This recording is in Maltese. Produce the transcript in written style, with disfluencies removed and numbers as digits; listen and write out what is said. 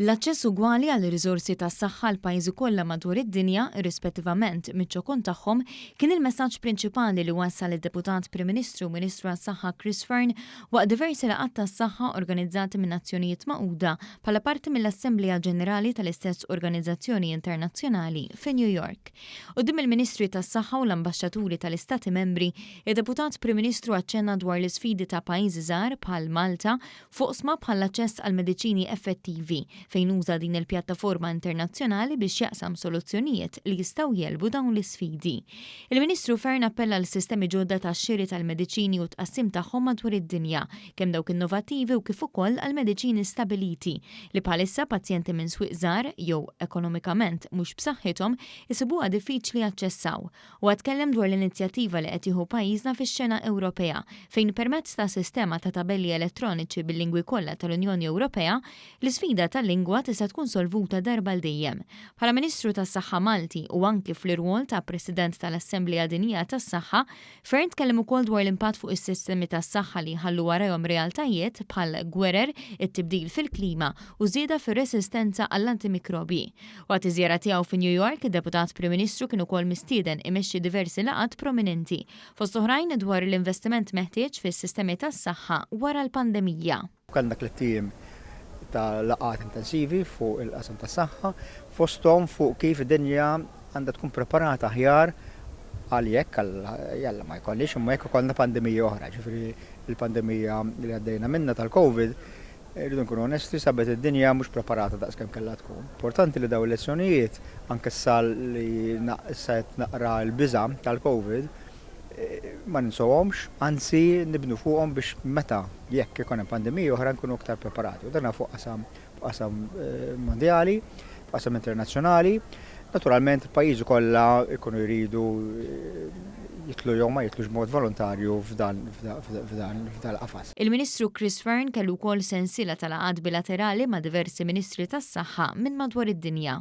L-aċċess ugwali għal riżorsi tas-saħħa għall-pajjiżi kollha madwar id-dinja, irrispettivament miċ-ċokon tagħhom, kien il-messaġġ prinċipali li wassal id-Deputat Prim Ministru u Ministru għas-Saħħa Chris Fearne waqt diversi laqgħat tas-saħħa organizzati min-Nazzjonijiet Magħquda bħala parti mill-Assemblea Ġenerali tal-istess organizzazzjoni internazzjonali fi New York. Quddiem il-Ministri tas-Saħħa u l-Ambaxxaturi tal-Istati Membri, id-Deputat Prim Ministru aċċenna dwar l-isfidi ta' pajjiżi żgħar bħal Malta f'oqsma bħall-aċċess għal mediċini effettivi, fejn uża din il-pjattaforma internazzjonali biex jaqsam soluzzjonijiet li jistgħu jegħlbu dawn l-isfidi. Il-Ministru Fearne appella għal sistemi ġodda ta' xiri tal-mediċini u t-tqassim tagħhom madwar id-dinja, kemm dawk innovattivi u kif ukoll għal mediċini stabiliti, li bħalissa pazjenti minn swieq żgħar jew ekonomikament mhux b'saħħithom isibuha diffiċli jaċċessaw. Huwa tkellem dwar l-inizjattiva li qed jieħu pajjiżna fix-xena Ewropea, fejn permezz ta' sistema ta' tabelli elettroniċi bil-lingwi kollha tal-Unjoni Ewropea, l-isfida tal-lingwa tista' tkun solvuta darba għal dejjem. Bħala Ministru tas-Saħħa Malti u anki fl-irwol ta' President tal-Assemblea Dinjija tas-Saħħa, Fearne tkellem ukoll dwar l-impatt fuq is-sistemi tas-saħħa li jħallu warajhom realtajiet bħal gwerer, it-tibdil fil-klima u żieda fir-resistenza għall-antimikrobji. Waqt iż-żjara tiegħu fi New York, id-Deputat Prim Ministru kien ukoll mistieden imexxi diversi laqgħat prominenti, fost oħrajn dwar l-investiment meħtieġ fis-sistemi tas-saħħa wara l-pandemija. Kellna tlett ijiem ta' laqgħat intensivi fuq il-qasam tas-saħħa, fosthom fuq kif id-dinja għandha tkun preparata aħjar għal jekk, jalla ma jkollniex, imma jekk ikollna pandemija oħra, ġifieri l-pandemija li għaddejna minnha tal-Covid, Irridu nkunu onesti, sabet id-dinja mhux preparata daqs kemm kellha tkun. Importanti li dawn il-lezzjonijiet, anke issa li issa qed naqra l-biża' tal-Covid, ma ninsewhomx, anzi nibnu fuqhom biex meta, jekk ikun hemm pandemija oħra nkunu aktar preparati. U dan fuq qasam f'qasam mondjali, f'qasam internazzjonali. Naturalment il-pajjiżi kollha jkunu jridu jidħlu jew ma jidħlux b'mod volontarju f'dan il-qafas. Il-Ministru Chris Fearne kellu wkoll sensiela ta' laqgħat bilaterali ma' diversi Ministri tas-Saħħa minn madwar id-dinja.